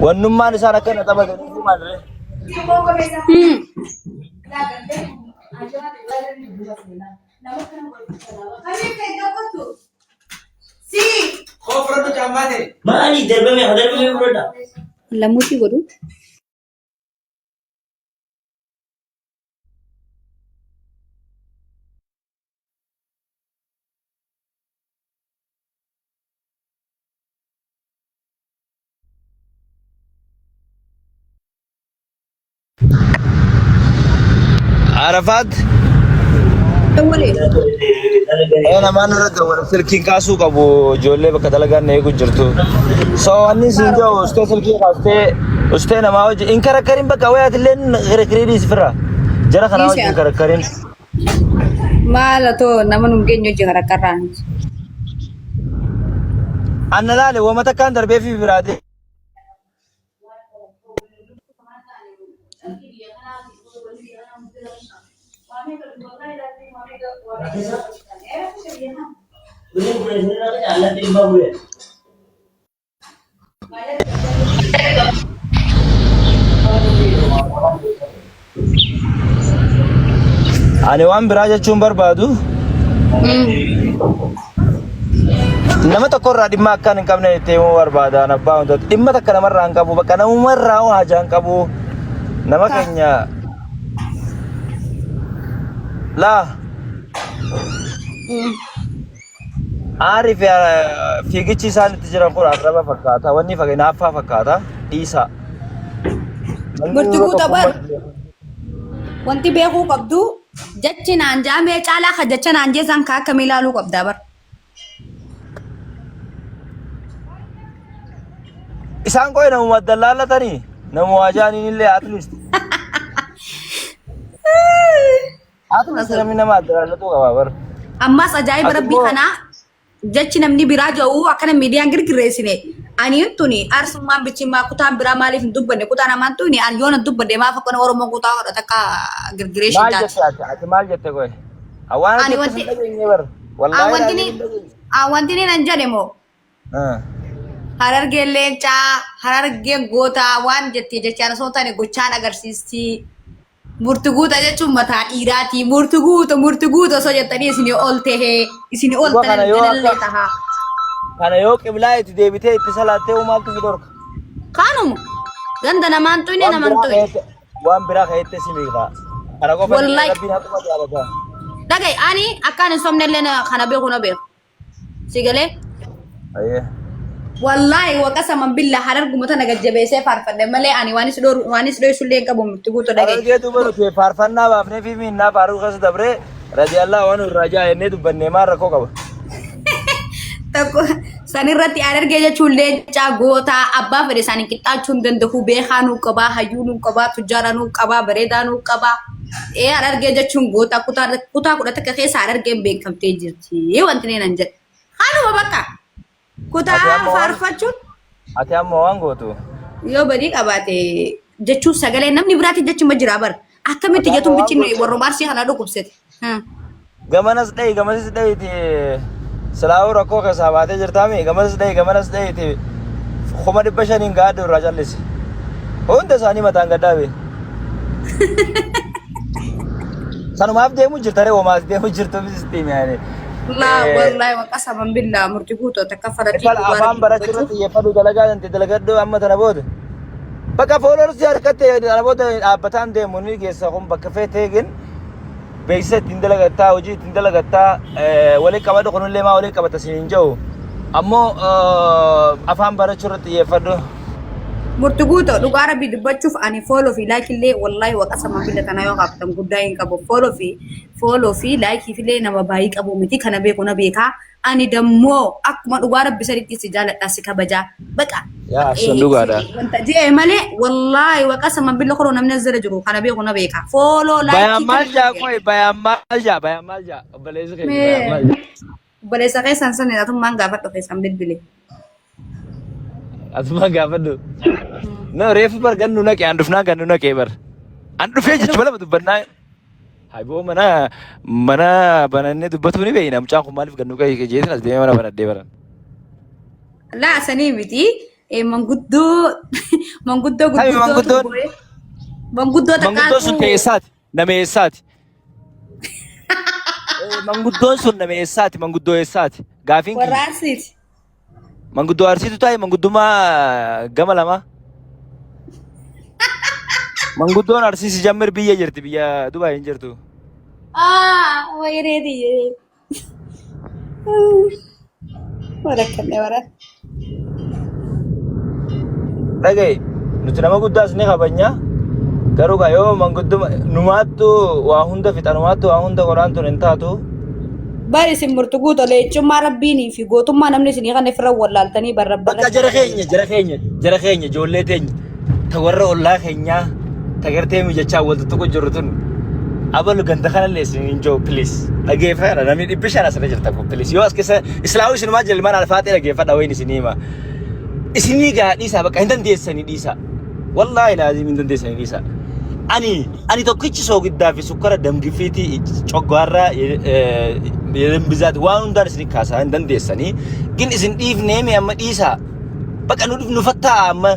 Wannummaan isaan akka na taphataniif maal ree? Maali darbame haa darbame fudhadha. Lammuutii godhu. Arafaat Dawwalee. ee namaan irra dawwala silkiin kaasuu qabu ijoollee bakka dalagaan na eegu jirtu. So wanni siin jiru ustee silkii kaastee ustee namaa hojii hin karakkarin bakka wayaatillee kirkirii dhiisi firra. Jara kanaa Dhiisi hojii hin karakkarin. Maal atoo nama nun geenye hojii karakkarraan. Anna laale wama takkaan darbee fi biraatee. Ani waan biraa jechuun barbaadu nama tokko irraa dhimma akkaan hin qabne itti himuu barbaada an abbaa hundatti dhimma takka namarraa hin qabu bakka namuma irraa hoo haajaa hin qabu nama keenya laa Aarri fi fiigichi isaan itti jiran kun arraba fakkaata. Wanni fakkaata hinaaffaa fakkaata. Dhiisaa. Namni Murti yeroo guuta bar. tokkummaa Wanti beekuu qabdu jechi naan jaamee caalaa ka jecha naan jeesaan ka akkamii ilaaluu qabdaa bar. Isaan qo'e namuma adda laallatanii namuma waa jaaniin illee at least. At least namni nama adda laallatu qaba bar. Ammas ajaa'iba Ati rabbii immoo kanaa jechi namni biraa jedhu akkana miidiyaan girgirreessine ani tuni arsummaan bichimmaa kutaan biraa maaliif hin dubbanne kutaa namaan tuni ani yoona dubbadde maaf akkana oromoon kutaa hodhata akka girgireeshin maal taate. jette ati? Ati maal jette qo'e? Waan Ani ati wanti hin dhageenye bar. Wallaahi wanti laaziin ni hin dhageenye. wanti ni nan jedhe moo Harargeen leencaa harargeen gootaa waan jettee jechaan osoo hin taane gochaan agarsiisti. Murti guuta jechuun mataa dhiiraati. Murti guuta murti guuta osoo jettanii isinii ol tahee isinii ol Duba kana yoo tanallee akka tahaa. kana yoo qiblaa itti deebitee itti salaattee hoo maaltu si dhorka? Kanuma ganda namaan tuyne Waan namaan biraa tuyne. ka'eette waan biraa ka'eette si miidha. Kana qofa Wallahi rabbiin haquma jaalata. dhaga'i ani akkaan hin sobne illee kana beeku na beeku. Si galee? Ayyee. Wallaahi waqasaman billa hararguma tana gajjabeessee faarfadhe malee ani waan is dhoru waan is dhoysu illee hin qabu murti guutuu dhaga'i. Harargee duuba nuti faarfannaa baafnee fi miinnaa faaruu keessa dabree radiyallaa waan irraa jaa jennee dubbannee maal rakkoo qaba. Tokko sanirratti harargee jechuun leencaa gootaa abbaa fedhe isaanii qixxaachuu hin danda'u beekaa nuu qabaa hayyuu nuu qabaa tujjaara nuu qabaa bareedaa nuu qabaa. Ee harargee jechuun gootaa kutaa kutaa 11 keessa harargeen beekamtee jirti. Wanti inni nan jedhe. Kanuma bakka Ati kutaa amma waan faarfachuun ati amma waan gootu. yoo badii qabaate jechuun sagalee namni biraatiin jechuma jira bara. Akkamitti Ati amma jetuun waan bichinni gootu. warrooma arsii kana dhukkubsate. Gamanas dha'i gamasis dha'iiti silaa'uu rakkoo keessaa baatee jirtaami gamanas dha'i gamanas dha'iiti 500,000 gaadhu irraa callisi. Hunda isaanii mataan gaddaabe. Sanumaaf deemu jirta ree homaas deemu jirtu sitti hime ani. Laa wallaahi waqa saban billaa murti guutuu takka faratii Ifal dhugaa afaan rabbii barachuu irratti dubbachuuf. xiyyeeffadhu dalagaa dante dalagadhu amma tana booda. Bakka followers harkatte tana booda dhaabbataan deemu ni geessa kun bakka feetee gin beeksisa ittiin dalagattaa hojii ittiin dalagattaa waliin qabadhu kunillee maa waliin qabata siin hin jedhu. Ammoo afaan barachuu irratti xiyyeeffadhu. Murti guutuu dhugaa rabbii dubbachuuf ani follow fi like illee wallaahi waqa saban billa tanaa yoo qabaatan guddaa hin qabu. Follow fi like illee nama baay'ee qabu miti kana beeku na beekaa. Ani dammoo akkuma dhugaa rabbi sanitti si jaaladha si kabajaa. Baqa. Yaa sun dhugaadha. Wanta jee malee wallaahi waqa saman billa koroo namni as jala jiru kana beeku na beeka. Follow like Bayaan maal jaa qoy bayaan maal jaa bayaan maal jaa obboleessi keenya bayaan maal jaa. Obboleessa keessan sani atummaan gaafadhu keessan bilbile. Asumaan gaafadhu. No reefu bar gannu naqe an dhufnaan gannu naqe bar. An dhufee jechuudha lama dubbannaa. Hayboo mana mana banannee dubbatuu ni beekna. Mucaan kun maaliif gannu qe'ee jeetin as deemee mana banadhee baran. Laa sanii miti. Manguddoo manguddoo Tami gurguddootu manguddoon boo'ee manguddoo manguddoon sun takkaatu teessaati nama eessaati? Manguddoon sun nama eessaati? Manguddoo eessaati? Gaafiin warra kiyya. Arsiiti. Manguddoo Arsiitu taa'e manguddummaa gama lamaa. Manguddoon Arsiisi jammir biyya jirti biyya Dubaay hin jirtu. Ah, wayireeti jedhee. Warakkannee wara. Dhaga'i nuti nama guddaas ni kabajna. Garuu gaa yoo mangudduma numaattu waa hunda fixa numaattu waa hunda qoraan tun hin taatu. Bari isin murtu guuto leencummaa rabbiinii fi gootummaa namni isinii kan ifirra wallaaltanii barra Bakka jara keenya jara keenya jara keenya ijoollee teenya ta warra ollaa keenyaa ta gartee mijachaa wal tuttuqu jirru tun abalu ganda kanallee isin hin jiru please dhageeffadha namni 500 asirra jirta kun please yoo as keessa islaamuu isinumaa jilmaan alfaaxee dhageeffadha wayin isinii hima isinii gaa dhiisaa bakka hin dandeessanii dhiisaa wallaahi laazim hin dandeessanii dhiisaa ani ani tokkichi soogiddaa fi sukkara damgifiitii coggaarraa bizaati waan hundaan isin kaasaa hin dandeessanii gin isin dhiifnee mi amma dhiisaa bakka nu nu fattaa amma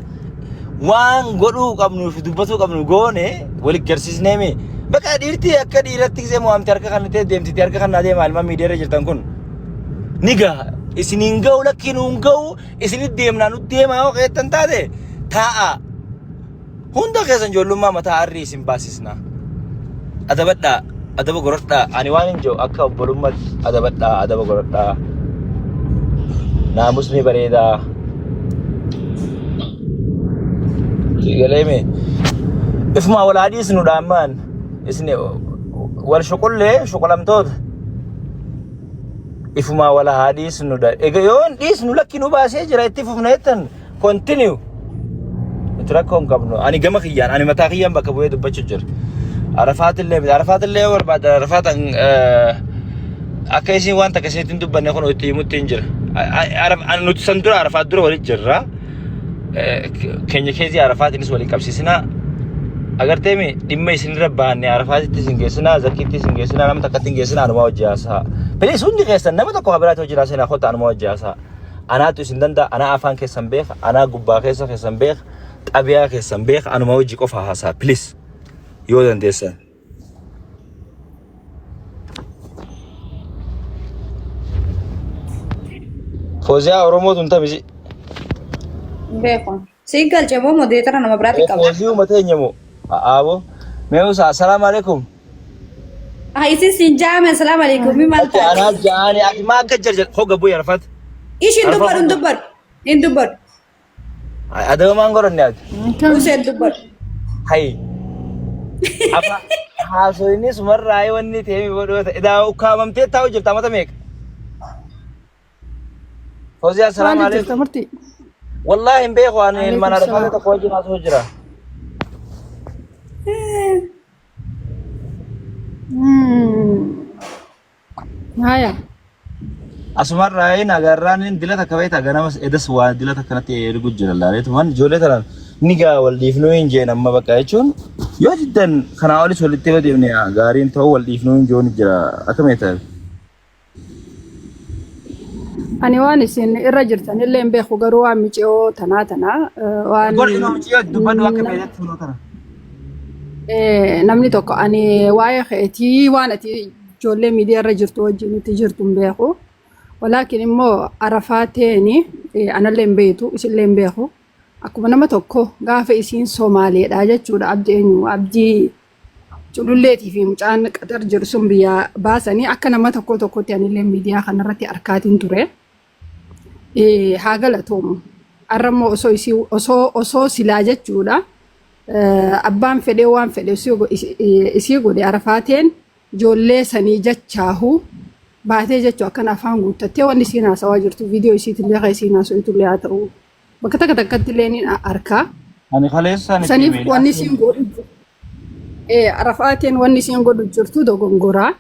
waan godhuu qabnuu fi dubbatuu qabnu goone wali garsiisnee mi bakka dhiirti akka dhiiratti gisee mo'amte harka kan ta'e deemtiti harka kan naa deema ilmaan miidiyaa irra jirtan kun ni gaha isiniin ga'u lakkii nuun ga'u isinit deemnaa nu deemaa yoo keettan taate taa'a Hunda keessan ijoollummaa mataa arrii isin baasisna. Adabadhaa, adaba goradhaa. Ani waan hin jiru akka obbolummaatti adabadhaa, adaba goradhaa. Naamusni bareedaa. Galeeme. Ifumaa wal haa dhiisnu dhaammaan. Isin wal shuqullee shuqulamtoota. Ifumaa wal haa dhiisnu dha. Egaa yoo hin dhiisnu lakki nu baasee jira itti fufna jettan continue. Nuti rakkoo hin qabnu. Ani gama kiyyaan, ani mataa kiyyaan bakka bu'ee dubbachuu jira. Arafaatillee miti. Arafaatillee yoo barbaaddan Arafaatan akka isin waan takka isinitti hin dubbanne kun itti himutti hin jira. Nuti san dura Arafaat dura walitti jirra. Keenya keezii Arafaatiinis waliin qabsiisina. Agartee mi dhimma isinirra baanne Arafaatitti isin geessinaa, Zakkiitti isin geessinaa, nama takkatti hin geessinaa anumaa hojii haasaa. Please hundi keessan nama tokko habiraatti hojii haasaa kottaa anumaa hojii haasaa. Anaatu isin danda'a, anaa afaan keessan beeka, anaa gubbaa keessa keessan beeka, xabiyaa keessan beeka, anuma hojii qofa haasaa please yoo dandeessan. Fooziyaa Oromoo tun tamisi. Beeku. Siin galchee moo modeetara nama biraatti qaba. Foozii uummata eenyu moo? Aabo. Mee usaa assalaamu alaikum. Ah, isin siin jaame assalaamu alaikum mi maal Ati anaa taate? jaani ati maa akka jarjar hoga bu'ee arfat. Ishiin Arfa dubbadhu hin hoga. dubbadhu. Hin dubbadhu. Adaba maan godhanne ati. Useen dubbadhu. Hayi. Afa haasoyni sumarraa wanni ta'e mi godhuu ta'e. Idaa ukkaamamtee taa'u jirta mata meeqa? Fooziyaa assalaamu Maali jirta alaikum. murtii? Wallaahi hin beeku ani Alaikum ilmaan arfaate salaam. tokko wajjin haasoo jira. Haya. Asumarraa hin agarraan hin dila takka beektaa ganamas edas waa dila takka natti ergu jira laaleetumaan ijoollee tanaan ni gaa wal dhiifnuu hin jeen amma bakka jechuun yoo diddan kanaa olis walitti yoo deemne gaariin ta'uu wal dhiifnuu hin joon jira akkam jettan. Ani waan isin irra jirtan illee hin beeku garuu waan miciyoo tanaa tanaa waan Godhi inoo miciyoo dubbadhu akka feetetti hunoo tana. Namni tokko ani waa'ee keetii waan ati ijoollee miidiyaa irra jirtu wajjin itti jirtu hin beeku. Walaakin immoo arafaa teeni anallee hin beektu isillee hin beeku. Akkuma nama tokko gaafa isiin Somaaleedha jechuudha abdii eenyu abdii Cululleetii fi mucaan Qaxar jiru sun biyyaa baasanii akka nama tokko tokkotti anillee miidiyaa kanarratti arkaatiin ture. Haa galatoomu. Har'a immoo osoo isii osoo osoo silaa jechuudha. Abbaan fedhee waan fedhe isii godhe arafaateen ijoollee sanii jechaahu baatee jechuu akkana afaan guuttattee wanni isiin haasawaa jirtu viidiyoo isiitillee kan isiin haasa'itullee haa ta'u. Bakka takka takkatti illee ni arkaa. Ani kaleessaan itti Saniif hime. wanni isiin godhu arafaateen wanni isiin godhu jirtu dogongoraa.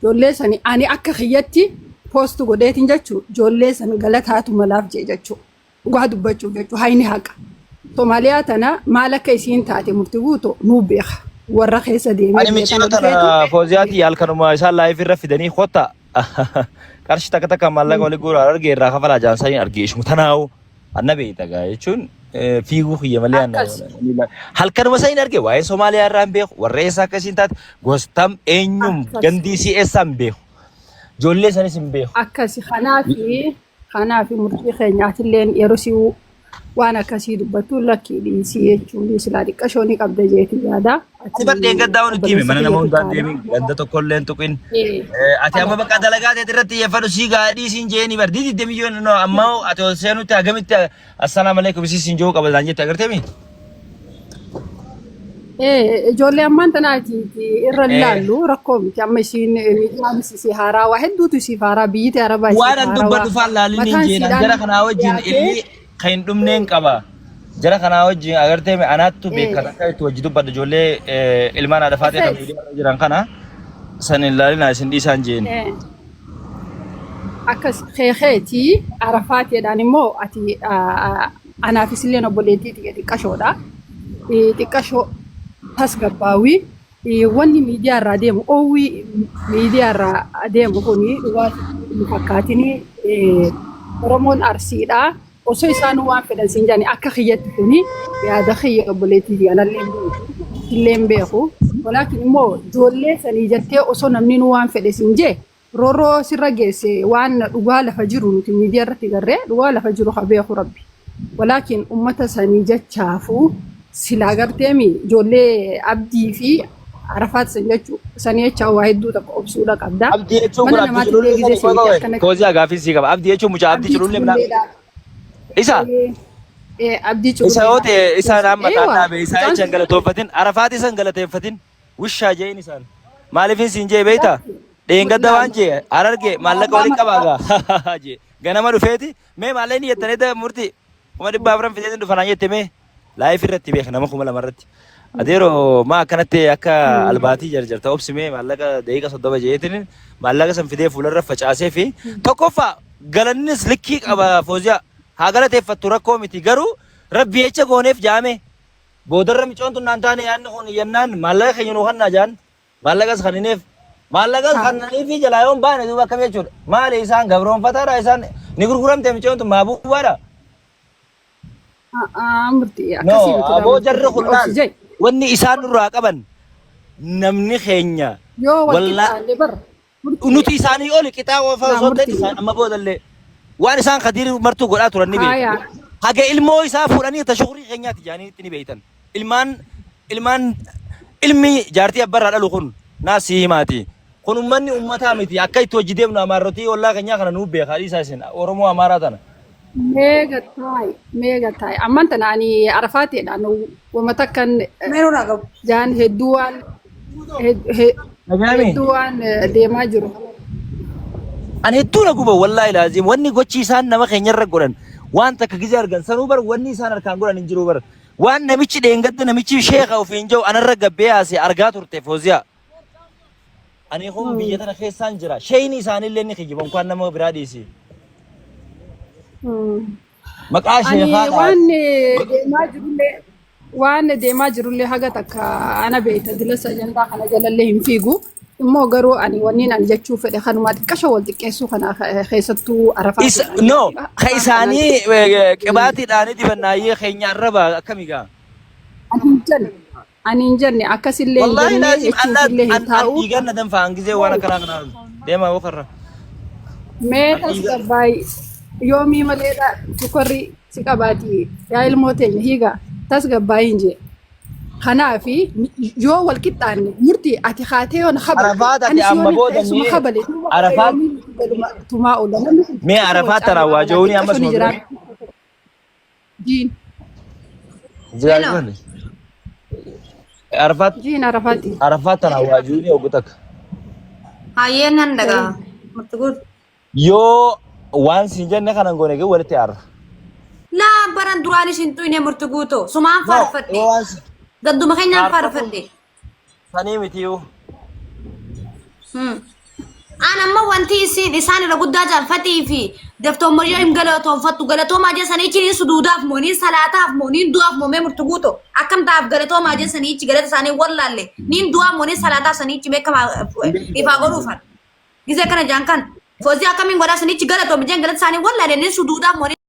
Ijoollee sani ani akka kiyyatti poost godheetiin jechuu ijoollee san galataatu malaaf jee jechuu. Dhugaa dubbachuuf jechuu hayni haqa. Somaaliyaa tana maal akka isiin taate murti guutu nuu beeka. Warra keessa deemee Ani biyya micciiroo tana tana dhufeetu fooziyaati halkanuma isaan laayif irra fidanii kottaa. Qarshii takka takka maallaqa walii guuraa argee irraa kafalaa jaansanii argee ishuma tanaawu. Anna beekta gaa jechuun fiiguu kiyya malee anna Akkas. halkanuma san hin arge waa'ee Somaaliyaa irraa hin beeku warra eessaa akka isiin taate gostam eenyum Akkas. gandii isii eessaa hin beeku ijoollee sanis hin beeku. Akkasi kanaafi kanaafi murtii keenya atilleen yeroo si waan akkasii dubbattu lakkii dhiisii jechuun silaa xiqqashoo ni qabda jeeti yaada. Ati bar dheengaddaa waan nutti hime mana nama hundaan deemin ganda tokko illee hin tuqin. Ati amma bakka dalagaa teeti irratti xiyyeeffadhu sii gaadhii siin jeeni bar didi demi yoo no amma ati ol seenutti hagamitti assalaamu alaikum sii siin jiru qaba laan jette agartee mi? Ijoollee ammaan tanaati irra laallu rakkoo miti amma isiin miidiyaan isii haaraa waa hedduutu isiif haaraa biyyi arabaa isiif Waan an haarawaa dubbadhu faan laalin hin mataan jeenan siidhaan jara kanaa wajjin dhiyaatee ilmi kan hin dhumneen qaba. Jara kanaa wajjin agartee mi anaattu beekan akka itti wajji dubbadhu ijoollee ilmaan haadha faatee kan Akkas. miidiyaa irra jiran kana san hin laalinaa isin dhiisaan jeen. Akkas keekeetii arafaateedhaan immoo ati anaafis illee obboleettii tiyya xiqqashoodha. Xiqqashoo tasgabbaawii wanni miidiyaa irraa deemu oowwii miidiyaa irraa deemu kuni dhugaa hin fakkaatini Oromoon Arsiidha. Osoo isaan waan fedhan siin jedhani akka kiyyatti kuni yaada kiyya obboleettii tiyya anallee hin beeku illee hin beeku. Walaakin immoo ijoollee sanii jettee osoo namni nu waan fedhe siin jee roorroo sirra geesse waan dhugaa lafa jiru nuti miidiyaa irratti garree dhugaa lafa jiru ha beeku rabbi. Walaakin ummata sanii jechaafuu silaa garteemi ijoollee abdii fi arafaat san jechuu sanii jecha waa hedduu tokko obsuudha qabda. Abdii jechuun kun Mana abdii namaatti illee culullee gizee sanii qoy seente qoy. akkana Fooziyaa gaaffii sii qaba. Abdii jechuun mucaa abdii abdii culullee minaa. cululleedha. Isa Abdii isa yoo cululleedha. ta'e isaan amma Eewa mataan dhaabe isaa mucaan jecha hin galatoonfatin arafaat isa hin galateeffatin wishaa je'in isaan. Maaliif siin jee beekta? Dheengadda waan jee hararge maallaqa waliin qabaa gaa jee ganama dhufeeti mee maallaqni jettanii da murtii 400,000 fideetiin dhufanaan jette mee laayif irratti beeka nama 2,000 irratti. Adeeroo maa akkanatti akka albaatii jarjarta obsi mee maallaqa daqiiqa 30 jeetiin maallaqa san fidee fuularra facaasee fi tokkoffaa galannis likkii qaba fooziyaa haa galateeffattu rakkoo miti garuu rabbi jecha gooneef jaame boodarra micoon tun naan taane yaadni kun yennaan maallaqa keenya nuu kannaa jaan maallaqas kannineef maallaqas kannaniifi jalaa yoon baane duuba akkam jechuudha maali isaan gabroonfataadha isaan ni gurguramte micoon tun maabuubaadha. Murtii No, akkasii miti aboo jarri kun obsi laal jee. wanni isaan nurraa qaban namni keenya Yoo wal wallaa qixxaalle bara murtii nuti isaanii oli qixaa qofa laa osoo hin ta'in murtii isaan amma boodallee waan isaan kadiir martuu godhaa turan ni beeku. haaya Haga ilmoo isaa fuudhanii ta shukurii keenyaati jaanii itti ni beektan. Ilmaan ilmaan ilmi jaartii abbarraa dhalu kun naa sii himaati. Kun ummanni ummataa miti akka itti hojii deemnu amaarrotii ollaa keenyaa kana nuu beekaa dhiisaa isin Oromoo Amaaraa tana. Meega taayi meega taayi amman tana ani arafaateedhaan wama takkan Meeroo naa qabu. jaan hedduu waan Dhagaami. hedduu waan deemaa jiru. Ani hedduu na guba wallaahi laaziim wanni gochi isaan nama keenyarra godhan waan takka gizee argan sanuu bar wanni isaan harkaan godhan hin jiru bar waan namichi dheengadda namichi sheekha ofiin jiru anarra gabbee haase argaa turte fooziyaa. Ani kun biyya tana keessaan jira sheeyni isaaniillee ni kijiba unkaan nama biraa dhiisi. Maqaa Ani sheekaa waan deemaa jirullee waan deemaa jirullee haga takka ana beekta dilasa ajandaa kana jalallee hin fiigu. Immoo garuu ani wanniin ani jechuu fedhe kanuma xiqqasho wal xiqqeessuu kana keessattuu arafaa Isa no ka isaanii qibaatiidhaan dibannaayyee keenya arraba akkami gaa. Ani hin jenne ani hin jenne akkasillee hin Wallahi jenne laazim anna jechuufillee hin an an taa'u. dhiigaan na danfa an gizee waan akkanaa kana deemaa wokarra. Mee An dhiiga tasgabbaay yoomii maleedha sukkarri si qabaati yaa ilmoo teenya hiiga tasgabbaay hin jee. Kanaafi yoo wal qixxaanne murtii ati kaatee yoon kabalte Arafaat ati anis amma yoon booda keessuma mee kabale duuba Arafaat yoomii nuti galuma tumaa oolla namni kun mee xiqqasho wal Arafaat caaluu tanaan waa qaba je'uuni amma xiqqasho ni suma bira. jiraan. Jiin Hello. Arafaat jiin Arafaati. Arafaat tanaan waa je'uuni oggu takka. Hayyee nan dhagaa. Murti guutu. Yoo waan siin jenne kana hin goone gee walitti aarra. Laa baran duraanis hin tuyne murti guutuu. Sumaan No, faarfadhe. yoo waan si Gadduma keenyaan faarfatuun faarfadhe. sanii mitiyyuu. An amma wanti isin isaan irra guddaa jaalfatii fi daftoommayyoo hin galatoonfattu galatoomaa jeessaniichi niin suduudaaf moo niin salaataaf moo niin du'aaf moo mee murti guuto akkam ta'aaf galatoomaa jeessaniichi galata isaanii wallaalle niin du'aaf moo niin salaataaf saniichi beekama ifaa godhuufan gizee kana jaan kan foozii akkamiin godhaa saniichi galatoomi jeen galata isaanii wallaalle niin suduudaaf moo niin.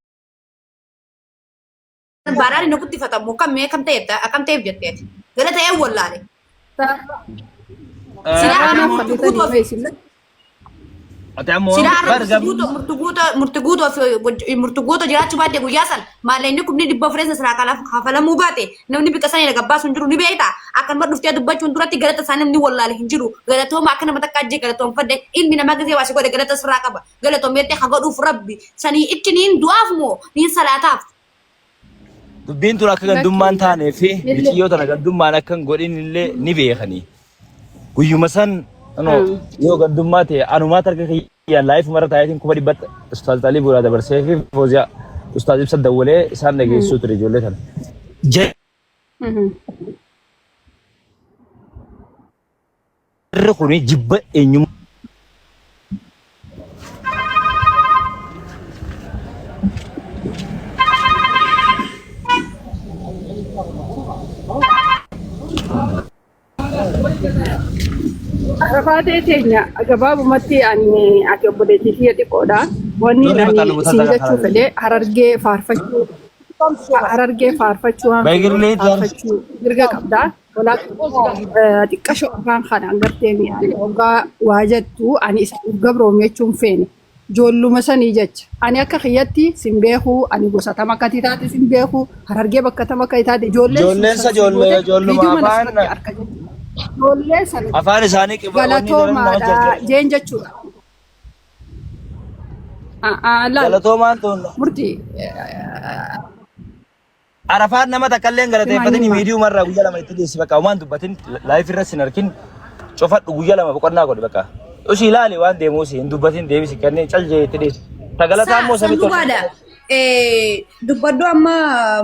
Baadhaan inni guddifatamu kam mee kam ta'e akkam ta'eef jetteeti. Galata ee wallaale. Silaa Sarara arra naaf murti fadhiitanii guutuu feesille. Ati ammoo silaa arra bar murti gam guutuu murti guutuu murti guutuu fi murti guutuu jiraachuu baate guyyaa san maallaqni kumni 400 silaa kanaaf kafalamuu baate namni bika sanii dhaga baasu hin jiru ni beekta. Akkanuma dhuftee dubbachuun duratti galata isaa namni wallaale hin jiru. Galatooma akka nama takka ajjee galatoomfadhe ilmi namaa gisee waa si godhe galata sirraa qaba. Galatoom jettee ha godhuuf rabbi sanii ichi niin du'aaf moo niin salaataaf. Dubbiin tun akka gandummaan Lakki taanee fi illee. miciyyoo tana gandummaan akka hin godhin illee ni beekanii. Guyyuma san anoo yoo gandummaa ta'e anumaa tarka kiyyaan live mara taa'eetiin 100,000 Ustaaz Xalii Buuraa dabarsee fi Fooziyaa Ustaaz Ibsa dawwalee isaan dhageessisuu ture ijoollee tana. Jarri kuni jibba eenyummaa. Arafaatee teenya gabaabumatti ani ati obboleettii kiyya xiqqoodha. Wanni Durri ani mataa luboota siin dhagaa jechuu karaa fedhe harargee faarfachuu harargee faarfachuu waan feeteef Baay'ee faarfachuu mirga qabda. Walaa xiqqashoo afaan kana gartee ani hoggaa waa jettu ani isaaniif gabroome jechuun feene. Ijoolluma sanii jecha. Ani akka kiyyatti sin beeku, ani gosa tam akka ati taate sin beeku, harargee bakka tam akka ati taate ijoolleen sun Ijoolleen san sa si ijoollee goote ijoolluma viidiyoo mana afaan asirratti arka jechuudha. Ijoollee sana afaan isaanii qiba wanni daran nama galatoomaadha jarjarsu. jeen jechuudha. Laal Galatoomaan tun murtii Arafaan nama takka illee hin himaa galateeffatini himaa. miidiyuma irraa guyyaa lama itti dhiyeessi bakka waan dubbatin live irra sin arkin cufadhu guyyaa lama boqonnaa godhi bakka. Usii ilaali waan deemu usii hin dubbatin deebisi kanneen cal jee itti dhiyeessi. Tagalataa Sa immoo san samitti ol dhugaadha. Dubbadhu amma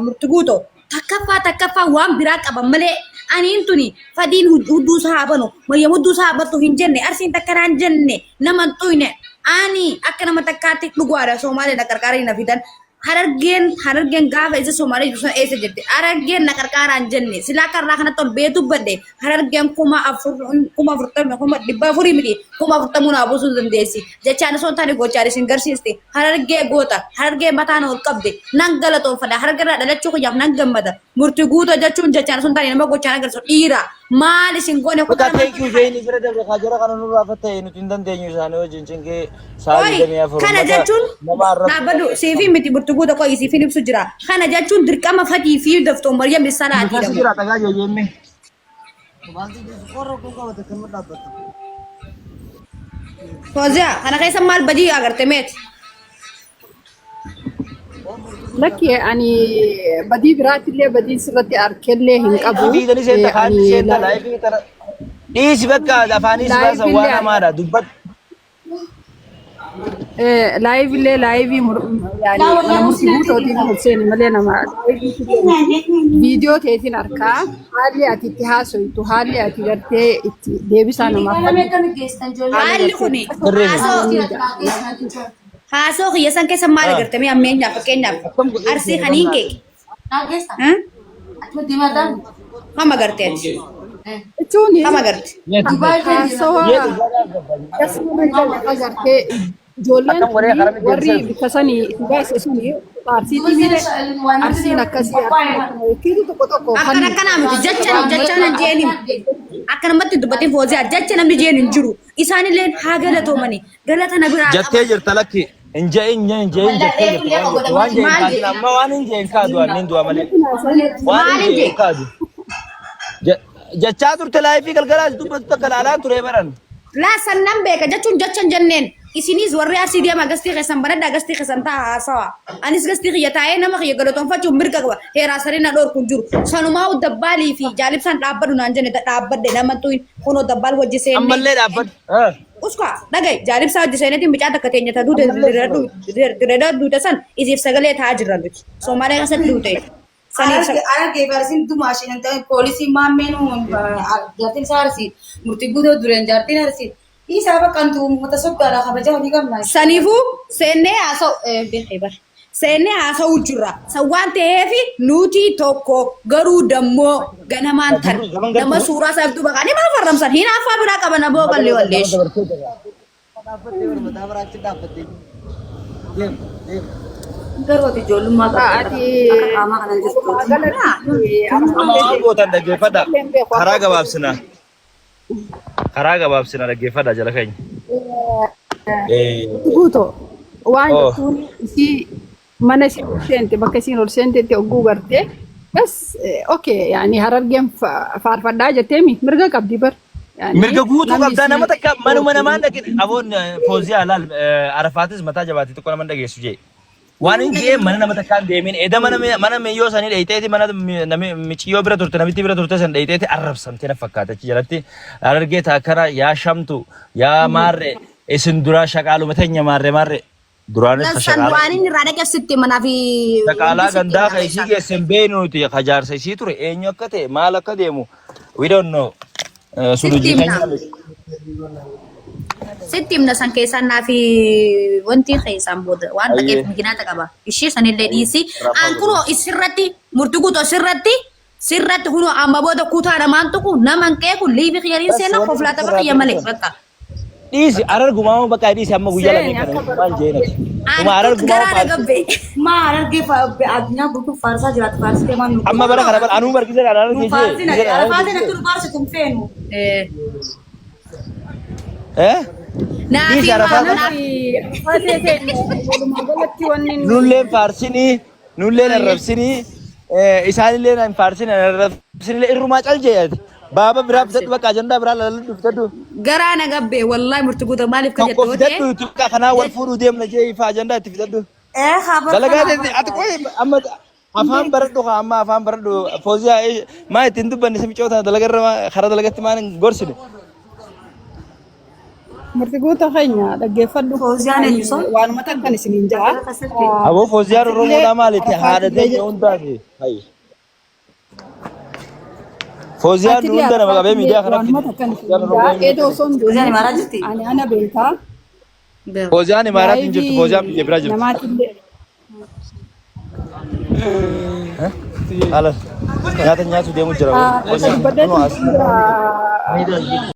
murti guuto. Takkaffaa takkaffaa waan biraa qaban malee aniin tuni fadiin hudduu isaa haa banu maryam hudduu isaa haa battu hin jenne arsiin takka naan jenne nama hin xuyne ani akka nama takkaatti dhugaadha Somaalee na qarqaaranii na fidan Harargeen harargeen gaafa isa Somaalee jirtu sana eessa jirti harargeen na qarqaaraan jenne silaa akka irraa kanatti ol bee dubbadhe harargeen 4000 40,000 400,000 miti 40,000 naa buusuu dandeessi jechaan osoo hin taane gochaan isin garsiisti harargee goota harargee mataan ol qabde nan galatoonfadha harargee irraa dhalachuu kiyyaaf nan gammada murtii guutuu jechuun jechaan osoo hin taane nama gochaan agarsiisu dhiira maal isin goone Bakka kutaa nama thank you jeeni bira dabre kaajara kana nurraa fatta'e nuti hin dandeenyu isaanii wajjin cinqii sa'a Qoy, 24 kana ummata jechuun nama arrabsu dhaabbadhu siifi miti burtukuuta qoy siifin ibsu jira. Kana jechuun dirqama fatii fi doftoon Maryam Salaati Kasi jedhamu. jira dhagaa jeejeemme. Fooziyaa kana keessa maal badii agarte meeti? Lakki ani badii biraattillee badii sirratti arkellee hin qabu. Fiiganii seenta kaan Ani seenta live tana. Dhiisi bakka afaanii si baasan live waan illee hamaadha dubbat. Live illee live yaani mana murtii guutootiin ol seeni malee nama viidiyoo teetiin harkaa haalli ati itti haasoytu haalli ati gartee itti deebisaa namaaf kennitu haala Haalli gartee kuni Sirrii haala haasoo ni ja'a. haasoo kiyya san keessa maal agarte mee ammeenyaaf fakkeenyaaf Akkam godhee arsii kaniin keeke. Kam agarteeti? Jechuun Kam agarte? haasawaa akkasuma agartee ijoolleen Akkam godhee tuni karamitti warri deemsee bikka sanii itti baase suni arsiitii miire arsiin akkasii arsiin akkana jechuutu tokko tokko kan Akkana akkanaa miti jecha jecha nan jeeni akkanumatti dubbatiin fooziyaa jecha namni jeen hin jiru isaanillee haa galatoomani galata na biraa Jettee qaban. jirta lakki. Hin je'in hin je'in jettee jirta waan jettu. Waan je'in Maal kaadin jedhe? amma waan hin je'in kaadu annin du'a malee. Waan Maal hin hin je'in jee? kaadu. Jechaa turte live galgalaas dubbatu takka laalaan ture baran. Laa san nan beeka jechuun jecha hin jenneen. Isinis warri arsii deema gastii keessan banadhaa gastii keessan ta'a haasawa. Anis gastii kiyya taa'ee nama kiyya galatoonfachuun mirga qaba. Heeraa sanii na dhorku hin jiru. Sanumaa dabbaalii fi jaalibsaan dhaabbadhu naan jenne dhaabbadhe nama tuyin kunoo dabbaal wajji seenne. Ammallee dhaabbadhu. Uska dhagaye jaalibsaa wajji seenetiin bicaa takka teenya ta duute direedha duute san isiif sagalee ta'aa jirra nuti. Soomaalee keessatti duute. Saniif Harargee fi Arsiin dumaa isheen hin ta'in poolisii maammeen jaartiin isaa Arsii murtii guutuu dureen jaartiin Arsii dhiisaa baqqantu uummata soddaadha kabajaa ni qabna. Saniifuu seennee haasa'u beekee bara. Seennee haasa'uu jirra. San waan ta'eef nuti tokko garuu dammoo ganamaan tan nama suuraa isaaf duuba kaanii maaf arramsan hinaaffaa biraa qaban aboo qalli walleesh. Dhaabbattee mataa biraatti dhaabbattee. Deem deem. Garuu ati ijoollummaa qabda. Ati Akka qaamaa kanan jirtu. galatti Amma waan gootan dhaggeeffadha. Arafaatillee hin beeku. Karaa gabaabsina. Karaa gabaabsina dhaggeeffadha jala keenya. Guuto waan Oh. jechuun isii mana isiin ol seente, bakka isiin ol seentetti hogguu garte, bas okay, yaani Harargeen faarfadhaa jetteemi mirga qabdi bar. Yaani Mirga guutuu namni qabdaa isii nama takka manuma namaan dhaqin aboon Fooziyaa laal, Arafaatis mataa jabaate tokko nama dhageessu jee. Waan hin jee mana nama takkaan deemin eda mana mana miyyoo sanii dheeyteeti, mana miciyyoo bira turte, namitti bira turte san dheeyteeti arrabsamte na fakkaata. Achi jalatti Harargee taakkana yaa shamtu yaa maarre isin duraa shaqaaluma teenya maarre maarre duraanis San shaqaala. Waan inni irraa dhaqeef sitti manaa fi Shaqaalaa hundi sitti gandaa hima ka isii keessaa. geesse hin beeknu nuti, ka jaarsa isii ture eenyu akka ta'e maal akka deemu we don't know. Sun Sitti hojii himna. keenya miti. Sitti himna san keessaan naa fi wanti keessaan booda waan dhaqeef mikinaata qaba. Ishee sanillee dhiisi. Aan kunoo isirratti murtii guutuu sirratti sirratti kunoo amma booda kutaa namaan tuqu naman qeequ liifi kiyyaniin Bas seenaa wanni koflaata sirraa kiyya malee ta'e bakka. Dhiisi Harargumaa bakka dhiisi, amma guyyaa Seeni lameen akka kana maal jeenati. Aan Uma Harargumaa garaa na gabbe. Maa Harargee addunyaa guutuu faarsaa jiraatu faarsitee maal nu Amma bara kana bara anuu barsiisan Nu Harargee jee. faarsina Arafaateen akka nu faarsitu hin feenu. Eh? Naa fi Dhiisi Arafaa maal naa Arafaatee seeni walumaa galatti wanni inni Nulleen faarsinii, nulleen arrabsinii, isaanillee hin faarsin arrabsinillee irrumaa cal jee'ati. Baaba biraa bitadhu, bakka ajandaa biraa lalalladhu bitadhu. Garaa na gabbe wallahi murtii guutuu maaliif ka Tokko jettu yoo ta'e. fidadhu itti bakka kanaa wal fuudhuu deemna jee ifa ajandaa itti fidadhu. Ee haa bara Dalagaa kanaa teeti ati qoy, amma afaan baradhu haa, amma afaan baradhu. Fooziyaa maa ittiin dubbanne si micoota dalagarra karaa dalagatti maan hin gorsine. Murti guutuu keenya dhaggeeffadhu. Fooziyaan eenyu sun? Waanuma takkan isiniin ja'a. Aboo Fooziyaan Oromoodhaa maalitti haadha Arafaatillee teenya hundaati. Hayyi. Fooziyaan Atillee hunda nama qabee miidiyaa kana waanuma fide. takkan Fooziyaan isiniin ja'a. Oromoo Eedoo osoo hin Fooziyaan deemin imaaraa jirti? ani ana beekaa. Fooziyaan Imaaraat hin jirtu, Fooziyaan biyya biraa jirti. Namaatillee. Haala nyaata nyaatu deemu jira. Dubbadheetu jira.